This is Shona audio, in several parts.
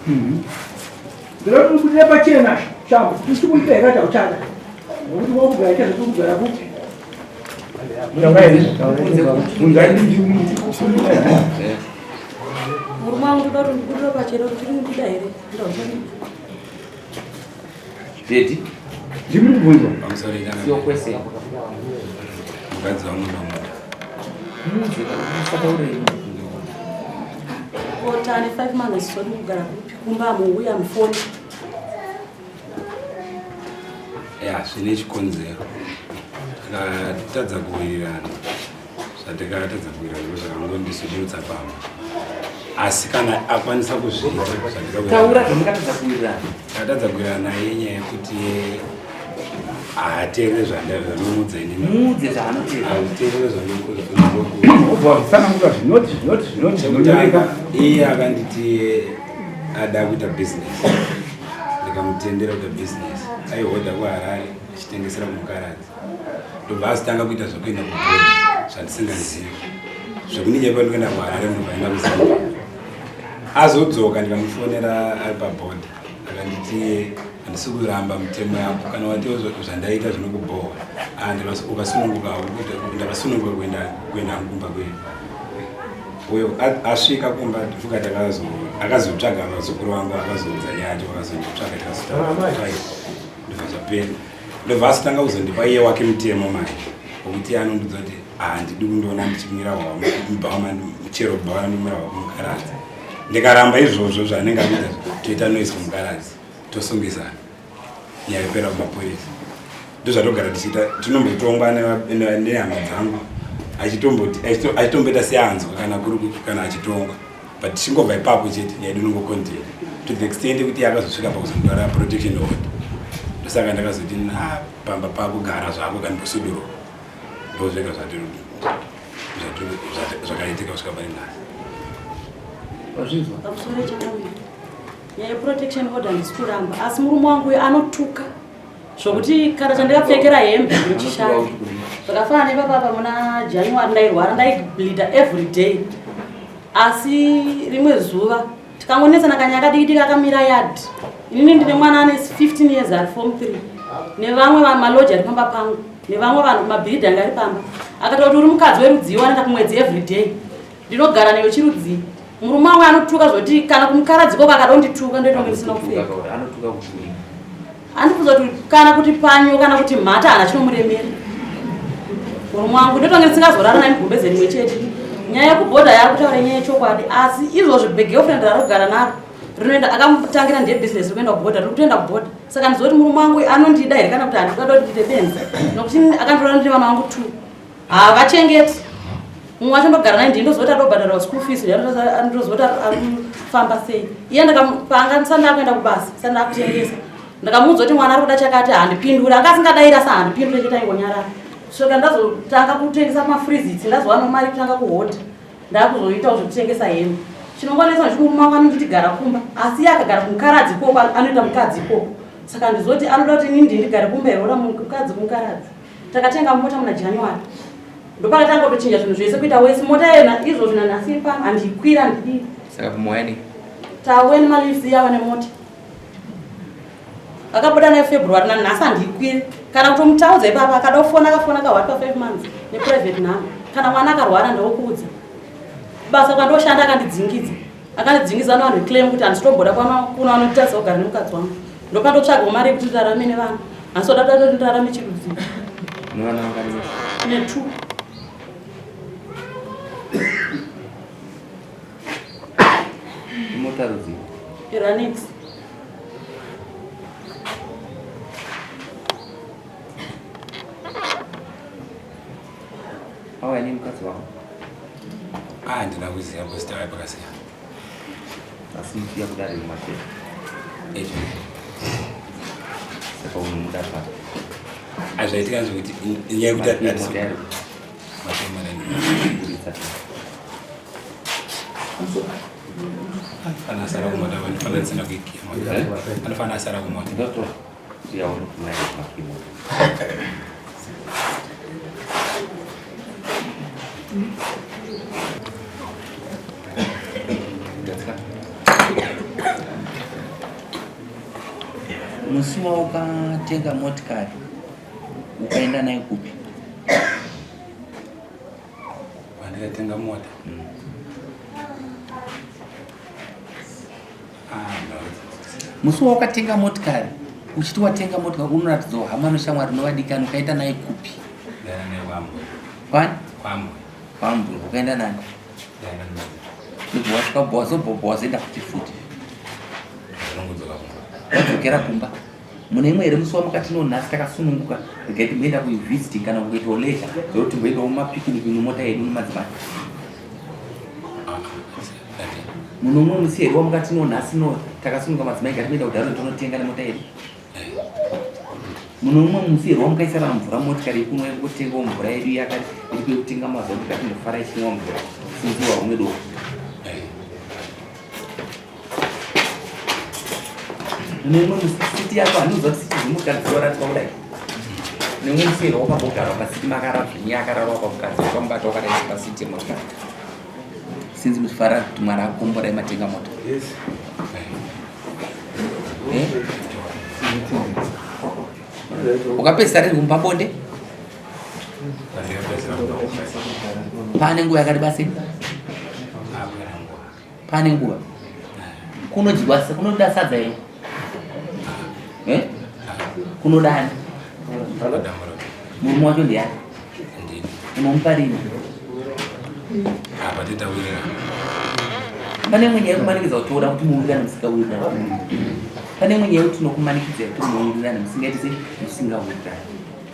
Ndoda kuti ubudire pachena shambo kuti kuita here kana uchada. Nokuti wakugara chete kugara kupi? Murume wangu ndoda kuti ndibudire pachena kuti tiri kundida here? Ndauchada. Daddy. Ndimi kubvunzwa. Pamusoro Sio kwese. Mukadzi wangu ndomuda. Kotane 5 months sodi kugara kupi kumba muuya mufoni. Ya, zvine chikonzero. Takatadza kuwirirana. Zvatakatadza kuwirirana ndozvo zvakangondisudurutsa pamba. Asi kana akwanisa kuzviita zvandikawirirana. Taura zvamakatadza kuwirirana. Takatadza kuwirirana naye inyaya yekuti haateerere zvandinomuudza inini. Muudze zvaanoteerera. Haateerere zvandinomuudza. Obva wazvitsanangura zvinoti zvinoti zvinoti zvinonyoreka. Iye akanditi ada kuita business. Ndikamutendera kuita business. Aihodha kuHarare achitengesera kumukaradzi. Ndobva azotanga kuita zvekuenda kubhodha zvandisingazivi. Zvekundinyepa ndikuenda kuHarare ndobva aenda kuZambia. Azodzoka ndikamufonera ari pabhodha akanditi handisi kuramba mitemo yako kana watiwo zvandaita zvinokubhowa ukasununguka ndakasununguka kuenda kuenda kumba kwedu. Uyo asvika kumba ndifuka takazo akazotsvaga vazukuru vangu akazoudza nyaya yacho vakazonditsvaga tikazotaura ndobva zvapera. Ndobva azotanga kuzondipa iye wake mutemo manje wekuti anondiudza kuti handidi kundiona ndichimwira hwawa chero bhawa ndomwira hwa kumukaradzi. Ndikaramba izvozvo zvaanenge akuita toita noise kumukaradzi tosungisana nyaya yopera kumapurisa. Ndozvatogara tichiita tinombotongwa nehama dzangu achitomboita seanzwa kana kuri kana achitongwa but tichingobva ipapo chete nyaya yedu inongocontinue to the extent yekuti akazosvika pakuzondwara protection order. Ndosaka ndakazoti na pamba pakugara zvako kandimbosudurwa. Ndozvega zvakaitika kusvika pari nhasi. Wazvinzwa? Pamusoro changamire. Nyaya yeprotection order handisi kuramba asi murume wangu uyu anotuka zvokuti kana chandakapfekera hembe ndochishaya. Zvakafanana nepapapa muna January ndairwara ndaibleeda every day. Asi rimwe zuva tikangonetsana kanyaya kadiki diki akamira yard. Inini ndine mwana ane 15 years ari form 3 nevamwe maloji ari pamba pangu nevamwe vanhu mabhiridhi anga ari pamba. Akataura kuti uri mukadzi werudzii wanoenda kumwedzi every day. Ndinogara newe chirudzii. Murume wangu anotuka zvoti kana kumukaradzi koko akada kundituka ndoita kunge ndisina kupfeka. Anotuka kuti Andifunza kuti kana kuti panyo kana kuti mhata haana chinomuremera. Murume wangu ndoita kunge ndisingazorara naye mugumbeze rimwe chete. Nyaya yekubhodha yaakutaura inyaya yechokwadi asi izvozvo girlfriend raari kugara naro rinoenda akamutangira ndiye business rikuenda kubhodha riri kutoenda kubhodha. Saka ndizoti murume wangu anondida here kana kuti handida kuti ndiite benzi nokuti akandiroora ndine vana vangu 2. Havachengeti. Mumwe wacho ndogara naye ndiye ndozoti adobhadhara school fees ndozoti arikufamba sei. Iye ndakapanga ndisati ndakuenda kubasa, ndisati ndakutengesa. Ndakamuudza kuti mwana ari kuda chakati handipinduri. Anga asingadaira asi handipinduri chete aingonyarara. Kusvika ndazotanga kutengesa mafreezits ndazowana mari kutanga kuhodha. Ndakuzoitawo zvekutengesa hembe. Chinongonetsa ndechekuti murume wangu anonditi gara kumba asi iye akagara kumukaradzi ikoko anoita mukadzi ikoko. Saka ndizoti anoda kuti inini ndigare kumba here ora mukadzi kumukaradzi. Takatenga mota muna January. Ndopakatanga kutochinja zvinhu zvese kuita wese mota yena izvozvi nanhasi pano handikwira handidii. Saka kumoyani? Tawe nemalifts yava nemota. Akabuda nayo February nanhasi handikwire. Kana kutomutaudza ipapa akada kufona akafona kahwati pa 5 months neprivate number. Kana mwana akarwara ndokuudza. Basa kwandoshanda akandidzingidza. Akandidzingidza nevanhu veclaim kuti handisitomboda kuno anotadza kugara nemukadzi wangu. Ndopandotsvagawo mari yekuti ndirarame nevanhu. Handisoda kuti ndirarame chirudzi. Nevana vakareba? Ne 2. Imota rudzi? Iranix. Auya nemukadzi wako? Handina kuziva because taiva pakasiyana. Asi musiya kudare mumatete. Izvo. Saka unomuda pa. Azvaitika zvekuti inyaya yekuti Mota yari. Kuburitsa. Anofanira asara kumota, anofanira ndisina kuikiya mota. Anofanira asara kumota. Ndoto. Siya unotumaya makimota. Musi waukatenga motikari ukaenda nayo kupi? Pandikatenga mota. Ah, Musi waukatenga motikari uchiti watenga motikari unoratidza hama noshamwari novadikani ukaenda naye kupi? Ndaenda naye kwambwe. Kwani? Kwambwe. Kwambwe ukaenda nani? Ndaenda naye. Ndobva wasvika bva wazobva wazoenda kuti futi. Ndinongodzoka kumba. Wadzokera kumba. Mune imwe here musi wamakati no nhasi takasununguka regai timboenda kuivisiting kana kuitawo leisure zvokuti timboendawo mumapicnic nemota yedu nemadzimai. Ah, ndati. Mune umwe musi here wamukati no nhasi no takasununguka madzimai ngatimboenda kudharo tonotenga nemota yedu. Mune umwe musi here wamukaisa kana mvura motikari yekunwa yekungotengawo mvura yedu yakati iri kuyokutenga mazuva kuti ngatimbofara ichinwa mvura sinzi waumwe doko. Nemwe musiti yako handiuza kuti siti zvemukadzi waratiwa kudai. Nemwe musi here wakambogara pasiti makarara zvenyu akarara pamukadzi wakamubata wakadai pasiti yemotikari. Sinzi muchifara kuti Mwari akomborai matenga mota. Yes. Eh? Ukapedzisa rini kumba bonde? Pandikapedzisira kumba kumba. Pane nguva yakareba sei? Ah, kuera nguva. Pane nguva. Kunodyiwa kunoda sadza here? Eh? Kunodani? Kunoda murume. Murume wacho ndiani? Ndini. Unomupa rini? Apa titawirira. Pane imwe nyaya yekumanikidza kutora kuti muwirirane musingawirirani. Pane imwe nyaya yekuti tinokumanikidzai kuti muwirirane musingaiti sei musingawirirani.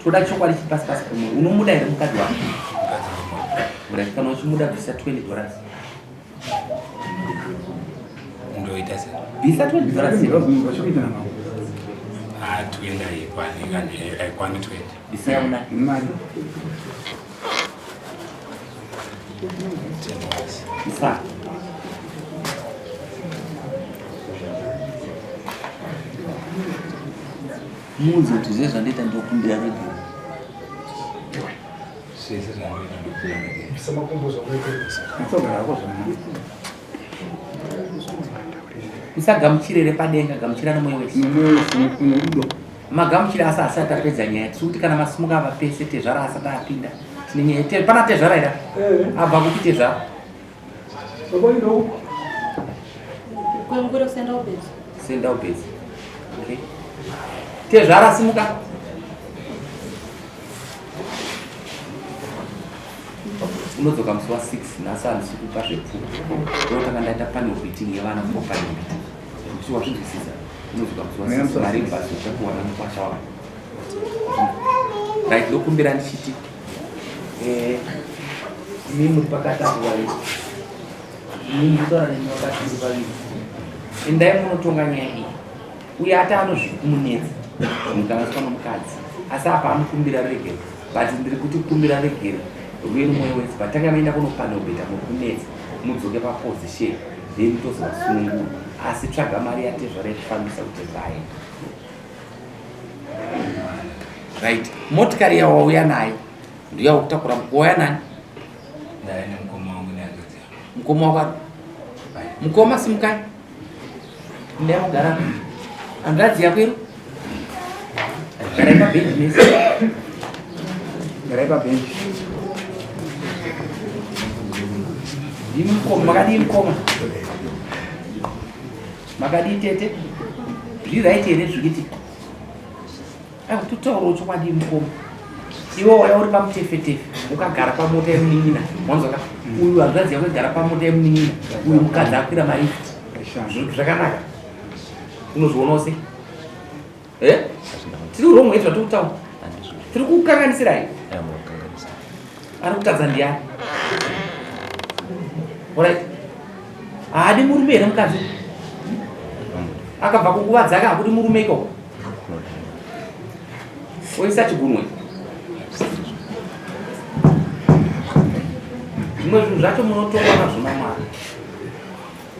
Toda chokwadi chiri pasi pasi pomwe. Unomuda here mukadzi wako? Mukadzi ndomuda. Right, kana uchimuda bvisa 20 dollars. Ndoita sei? Bvisa 20 dollars. Ah, 20 haikwani, kandi haikwani 20. Bvisa yauna. 10 dollars. Bvisa. Muudze kuti zve zvandoita ndokumbira regero. Zvese zvandoita ndokumbira regero. Usagamuchire repadenga, gamuchira nomwoyo wese. Magamuchira asi asati apedza nyaya. Tiri kuti kana masimuka apa pese tezvara asati apinda. Tine nyaya. Pana tezvara here? Abva kupi tezvara? Kwengure kusenda ubezi. Senda ubezi. Okay. Tezvara simuka. Unodzoka musi wa 6 nhasi handisi kupa zvepfuko. Ndotanga ndaita panel beating yevana for panel beating. Musi wazvinzwisisa. Unodzoka musi wa 6 mari basi uchapiwa namukwasha wako. Right, ndokumbira ndichiti imi muri pakati apo vaviri. Imi ndikutaura nemi vakati muri vaviri. Endai munotonga nyaya iyi. Uye ati anozvikumunetsa mukanganiswa nomukadzi. Asi apa anokumbira regero. But ndiri kuti kumbira regero ruye nomwoyo wese. But tanga maenda kunopanobeta muri kunetsa. Mudzoke paposition. Then tozovasunungura. Asi tsvaga mari yatezvara yekufambisa kuti zvaenda. Right. Motikari yawauya nayo ndiyo yakutakura wauya nani? Ndaiya nemukoma wangu nehanzvadzi yangu. Mukoma wako? Mukoma simukai. Ndaya kugara. Hanzvadzi yako iro? Garai pabhenji mese. Garai pabhenji. Ndimi mukoma, makadii mukoma? Makadii tete? Zviri right here zviri kuitika? Aiwa totaurawo chokwadi mukoma. Iwe wauya uri pamutefetefe ukagara pamota yemunin'ina. Wanzwa ka? Uyu hanzvadzi yako igara pamota yemunin'ina. Uyu mukadzi akwira malift. Zvakanaka. Unozvionawo sei? Eh? Tiri wrong here zvatiri kutaura? Tiri kukanganisirai? Ari kutadza ndiani? Alright. Haadi murume here mukadzi? Akabva kunguva dzake hakudi murume ikoko. Oisa chigunwe. Zvimwe zvinhu zvacho munotongwa nazvo naMwari.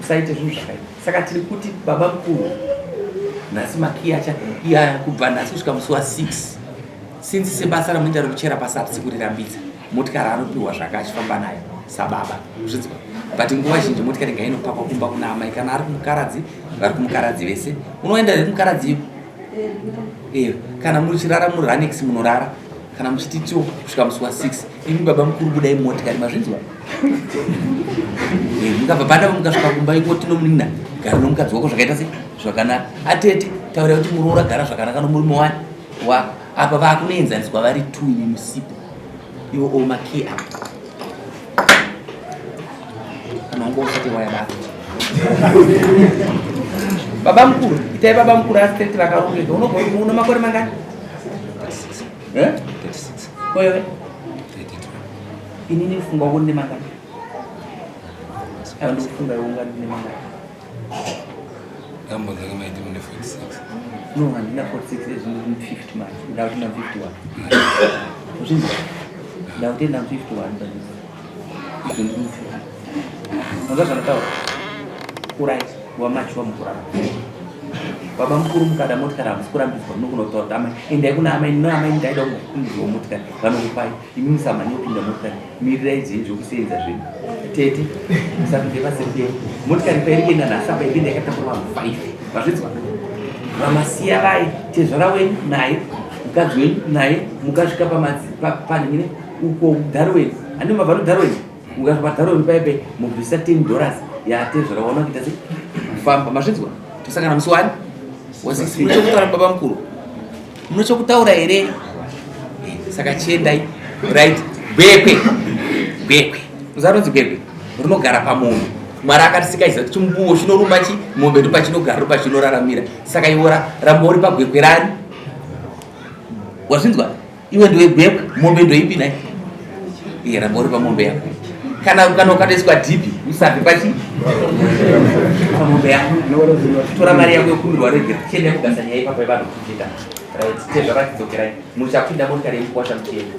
Usaite zvinhu zvakaipa. Saka tiri kuti baba mukuru nhasi makiyi acha iya kubva nhasi kusvika musi wa 6 since sebasa ramunoita rekuchera pasi hatisi kurirambidza motikari anopiwa zvake achifamba nayo sababa zvinzwa but nguva zhinji motikari ngainopakwa kumba kuna amai kana ari kumukaradzi vari kumukaradzi vese unoenda here kumukaradzi iyo Eh, kana muchirara muranex munorara kana muchiti tio kusvika musi wa6 imi baba mukuru budai motikari mazvinzwa. Eh, mukabva panapa mukasvika kumba iko tinomunina gara nomukadzi wako zvakaita se zvakanaka. Atete taura kuti muroora gara zvakanaka nomurume wani wako. Apa vakunoenzaniswa vari two imi musipo. Iwo omakey apa. Kana wanga usati wayabata. Baba mukuru, itai baba mukuru asi tete vakarongeka. Unogona una makore mangani? 36. Eh? 36. Wewe? 32. Inini kufunga wako ndine mangani? Ayo ndikufunga iwe ungati ndine mangani? Ndambonzanga maiti mune 46. No, handina 46 ezvino ndine 50 manje. Ndakuti na 51. Uzvinzwa? Ndakuti na 51 but izvo ndine 50. Unzwa zvandataura? Kurai, wamachiwa mukurarama. Baba mukuru mukada motikari hamusi kurambidzwa munogona kutaura kuti amai endai kuna amai no amai ndaida kungopindirwa motikari vanokupai imi musamhanye kupinda motikari mirirai zvenyu zvokuseenza zvenyu tete musapinde paseri motikari pairi kuenda nhasi apa iri yakatakura vanhu 5 vazvinzwa vamasiya vai tezvara wenyu naye mukadzi wenyu naye mukasvika panhingine uko Darwin handi mabva noDarwin mukasvika paDarwin paipai mubvisa 10 dollars yatezvara waona kuita sei kufamba mazvinzwa tosangana musi wani wa6 munochokutaura baba mukuru munochokutaura here saka chiendai right gwekwe gwekwe uzaronzi gwekwe rinogara pamombe mwari akatisikaisa kuti chimbuwo chinorumba chi mombe ndo pachinogara ndo pachinoraramira saka iwe ramba uri pagwekwe rani wazvinzwa iwe ndiwe gwekwe mombe ndoipi nai iye ramba uri pamombe yako kana kana ukatoiswa dhipi usabve pachi pamombe yako tora mari yako yokumirwa regera chienda kugasa nyaya ipapo yevanhu kuchita right tezvaratidzokerai muchapinda motikari yemukwasha muchienda.